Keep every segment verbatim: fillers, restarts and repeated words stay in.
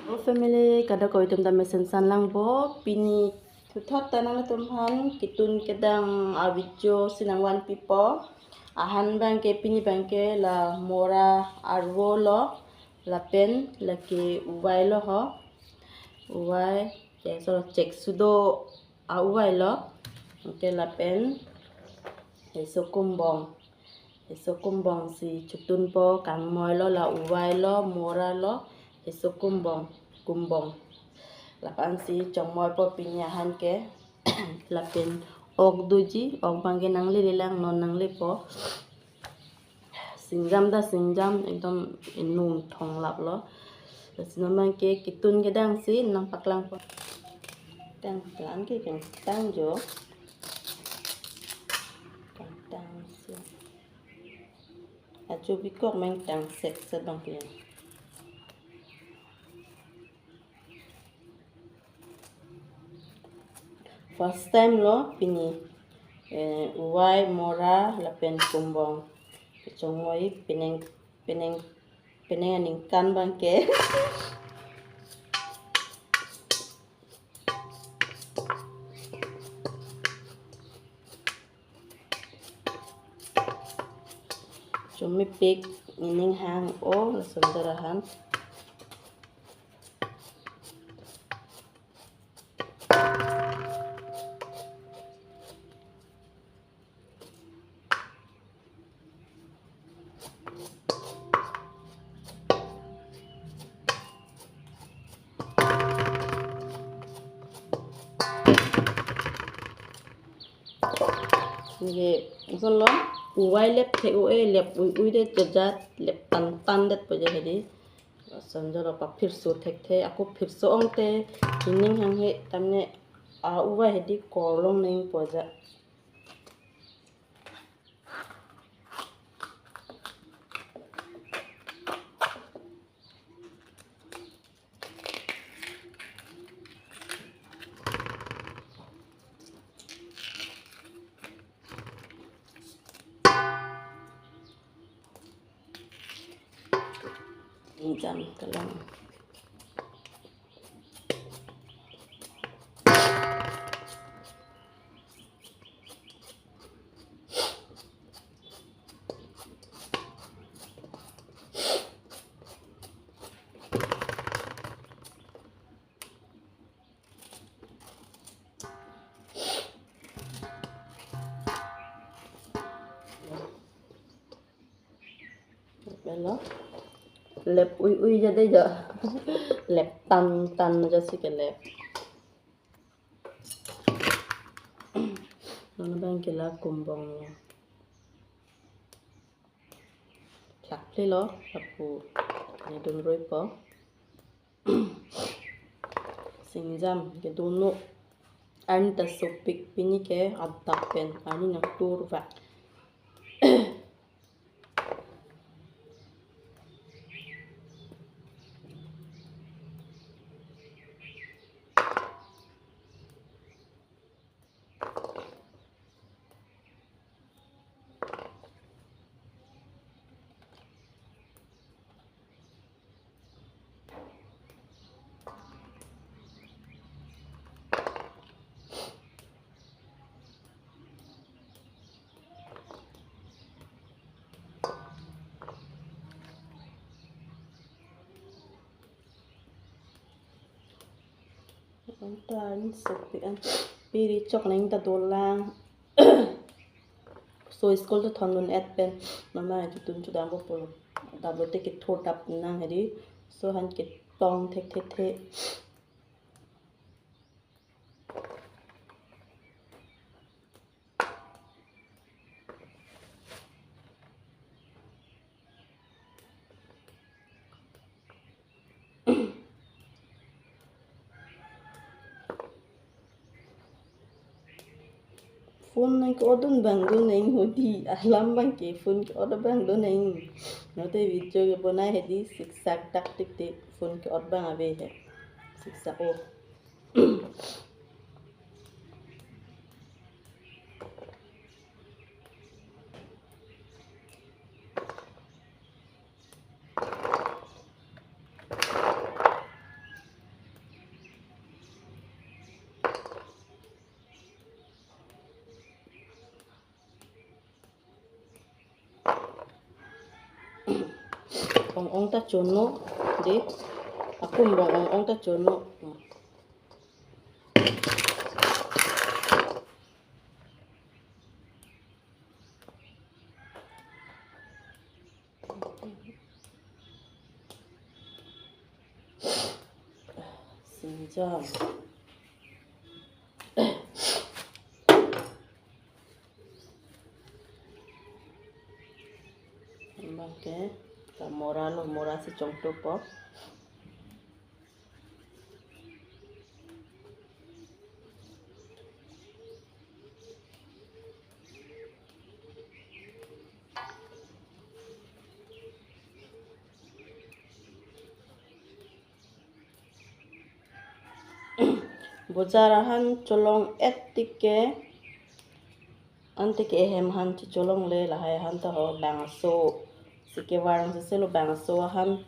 Hello family, kadokave atum ta mesen san lang bo. Pini puthot ta nangtum aphan kitun kedang a-video si nangvanpipo. Ahan abangke pini abangke la mora arvo lo, lapen lake uvai lo ho. Uvai, ya, so chek sudo a-uvai lo. Oke, lapen heso kumbong. Heso kumbong si chutunpo, kangmoi lo, la uvai lo, mora lo, heso kumbong, kumbong. Lapen si chongmoipo pini ahan ke. Lapen ok doji, ok abangke nanglele lang, non nanglepo. Singjam ta singjam, ekdom inung thonglap lo. Lasi non abangke kitun kedang si nangpaklangpo. Tang plan ke kangtang jo. Kangtang si. Ajo bikok mengtang sek sek abangke. First time lo pini, eh, uvai, mora lapen kumbong kechongmoi, penang, penang, penang aningkan abangke. Chomepik, nening hang-o, lason darahan. Neke, lason lo, uvai lep thek-o-e, lep ui-ui det jajat, lep tan tan detpo ja hedi. Lason jolo paphirso thekthe, ako phirso ong te, nening hanghe, tamne a-uvai hedi korlong nangpo ja. Jam kalang. Lo. Lep ui ui ja de jo. Lep tan tan ja si kelep. Non abangke la kumbong lo. Plak ple lo, lapu ne dun roipo. Singjam kedo-o, arni ta sopik pini ke adap pen, arni nangtur vak. Antan sopik an piri chok nang ta dolang. So school ta thondun et pen mama jutun chudampo pulo. Tablo te kethur tap nang hedi. So han ketong thek thek thek. Phone nang ke-odun bang do nang hedi, alam abangke phone ke-od bang do nang. Note video kebonai hedi siksak dak tik tik phone ke-od bang ave he. Siksak o. Ong-ong ta chono, dei. Akum bong ong-ong ta chono. Singjam. Abang ke ta mora lo, mora si chongtupo. Bojar ahan cholong-et tike, ante ke ehem ahan chicholongle, lahai ahan ta ho bangso. Si kevarang si selo bangso ahan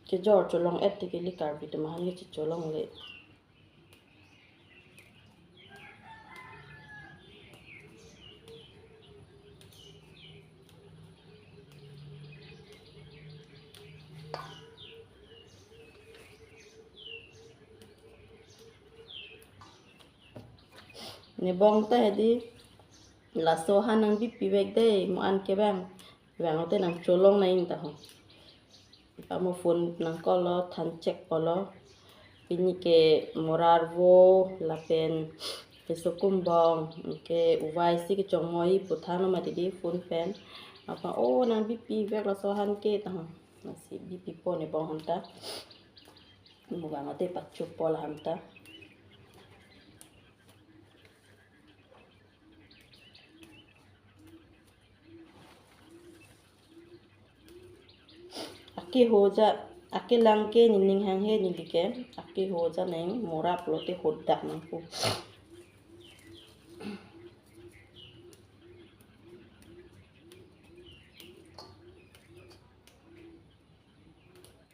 kejor cholong-et tike ili Karbi atum ahan ke chicholongle. Nebong ta hedi, laso ahan nangbipi vek dei, mo an ke bang. Bang te nangcholong nangji ta ho. Pamo phone nang call lo, than check po lo. Pini ke mora arvo, lapen keso kumbong, ke uvai si kechongmoi pu than lo mati dei phone pen. Apa, o, nangbipi vek laso ahan ke ta ho. Lasi bipipo nebong ahan ta. Mo bang te pachopo la ahan ta. Akeho ja, akelang ke nening hanghe neli ke, akeho ja neng mora pulote hodak nangpo.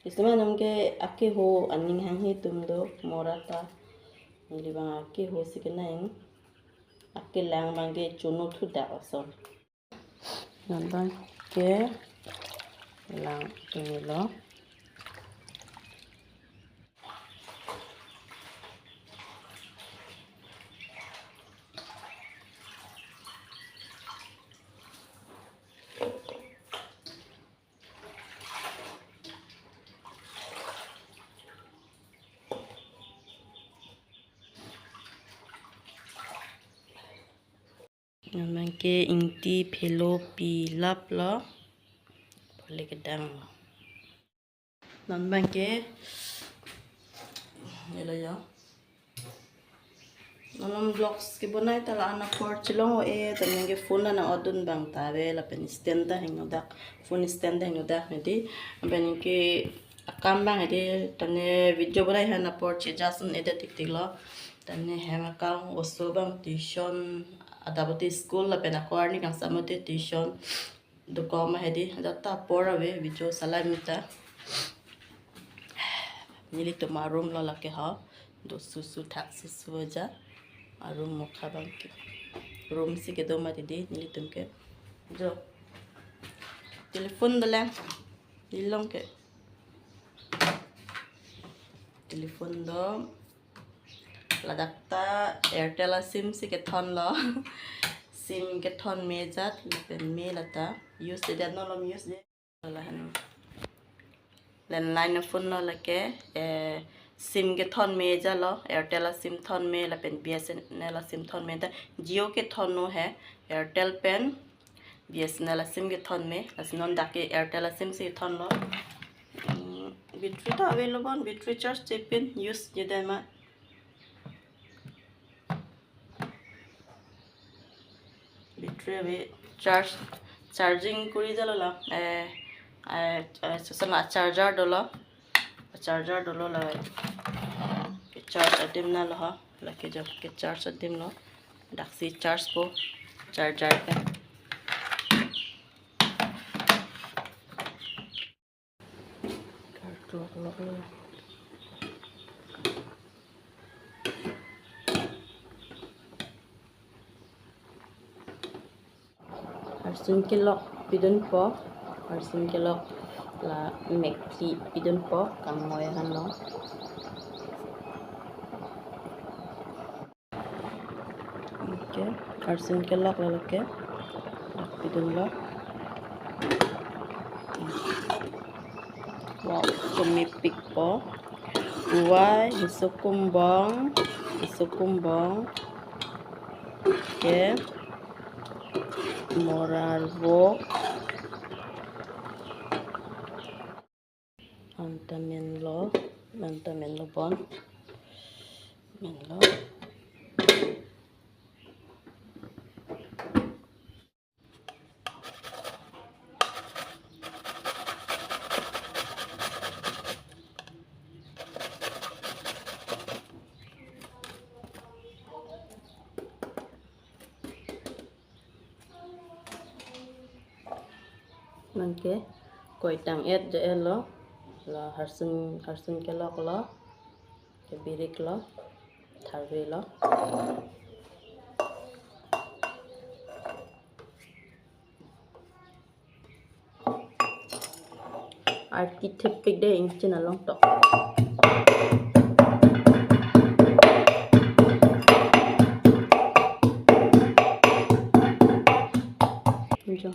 Isma nang ke akeho aning hanghe atum do mora ta. Neli bang akeho si kenang. Akelang bang ke chono thudak ason. Nang bang ke lang tumi lo. Nang bang ke ingti phelo pi lap lo. Poli kedang lo. Nang bang ke, elo yo. Nang bang vlogs kebonai ta la-an apor chelong o e, ta nang ke phone la nang odun bang ta ave, lapen stand ta hingno dak, phone stand ta hingno dak nedi. Lapen ke akam bang hedi, tane video bonai ahan apor chejasun edet tik tik lo. Tane hem akam oso bang tuition, adap te school lapen ako arni kangsam te tuition. Dokok ma hedi, ajat ta apor ave, video salai mita. Nelitum aroom lo lake ho, do susu thak susu aja. Aroom mokha bang ke. Room si kedo mati dei, nelitum ke. Jo. Telephone do lang. Ilong ke. Telephone do. Ladak ta Airtel asim si kethon lo. Sim kethon me jat, lapen me lata. Use de, no lom use de. Lahan. Landline aphone lo lake, eh, sim kethon me ja lo, Airtel asim thon me, lapen B S N L asim thon me ta, Jio kethon no he, Airtel pen, B S N L asim kethon me, lasi non dak ke Airtel asim si thon lo. Hmm, battery ta ave lo bon, battery charge chepin use jede ma. Battery ave, charge, charging kuri jalo la. Eh, eh, eh, sosana charger dolo. Charger dolo la. Ke charge adim na lo ha. Lake jo ke charge adim lo. Daksi charge po. Charger ke. Arsing kelok pidun po, arsing kelok La mekthi pidunpo kangmoi ahan lo. Okay, arsun kelok lo lake. Dak pidunlo. Wow, chomepikpo. Uvai, hesokumbong, hesokumbong. Okay. Morarvo. Anta menlo, anta menlo bon. Menlo. Nangke koi tang-et je-et lo, la harsun, harsun kelok lo, ke birik lo, tharve lo. Arki thepik de ingchin along tok. Jo.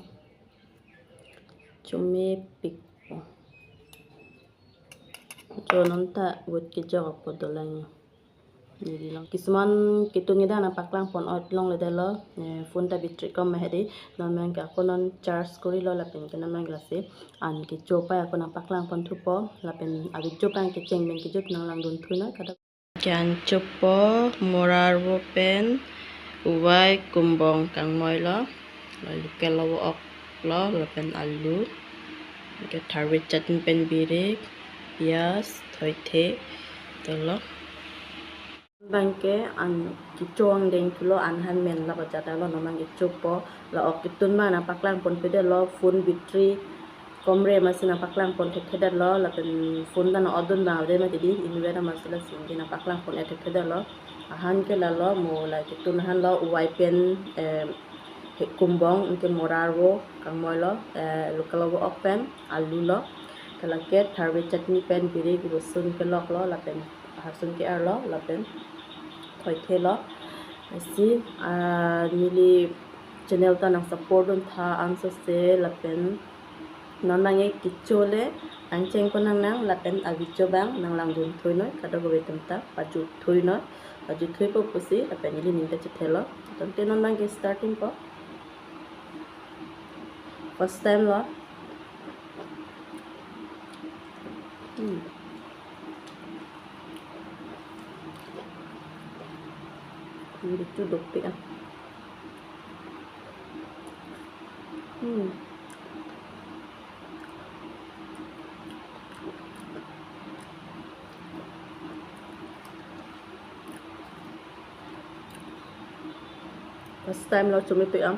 Chomepik. Jo, non ta vote kejok apot dolang. Neli long. Kisuman ketun kedo nangpaklang pon-ot longledetlo. Eh, phone ta battery kom ma hedi. Non abang ke ako non charge korilo lapen ke non abang glass an kecho pai ako nangpaklang pon thupo. Lapen avideo abang kecheng pen kejut nanglangdun thu noi kada. Kangchopo, morarvo pen uvai kumbong kangmoi lo. Lalu kelovo ok lo, lapen alu. Ke tharve chutney pen birik, piyaj, thoithe, dolo. Abang ke an kecho angdeng thulo, an han men lo kachata lo, non abang kechopo, la ok ketun ma nangpaklang ponpedetlo, phone battery komre amatsi nangpaklang pon thekthedetlo, lapen phone ta nang-otdun abang ave mati di, inverter amatsi lasi ke nangpaklang pon-et thekthedetlo. Ahan ke lalo, mo la ketun ahan lo, uvai pen, eh, he kumbong, anke morarvo kangmoi lo, eh, lalu kelovo ok pen alu lo, ke lake tharve chutney pen birik, rosun kelok lo, lapen harsun ke-er lo, lapen thoithe lo. Lasi, ah, neli channel ta nang support dun tha ansose lapen non abang ke kecho le nangcheng pon nangnang lapen avideo abang nanglangdun thu noi, kadokave atum ta pajut thu noi, pajut thupo pusi lapen neli ning ta chethelo. Tangte non abang ke starting po. First time lo. Hmm. Ini tu dopik ah. Hmm. First time lo chomepik ah.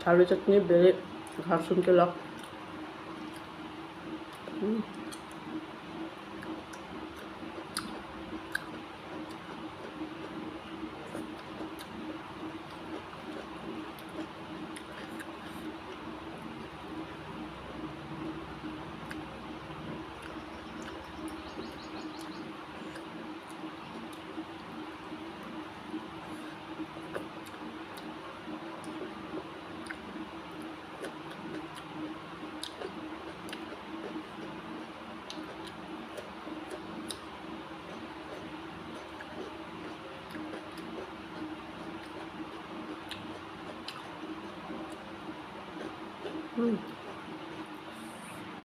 Tharve chutney, birik, harsun kelok. Hmm. Hmm.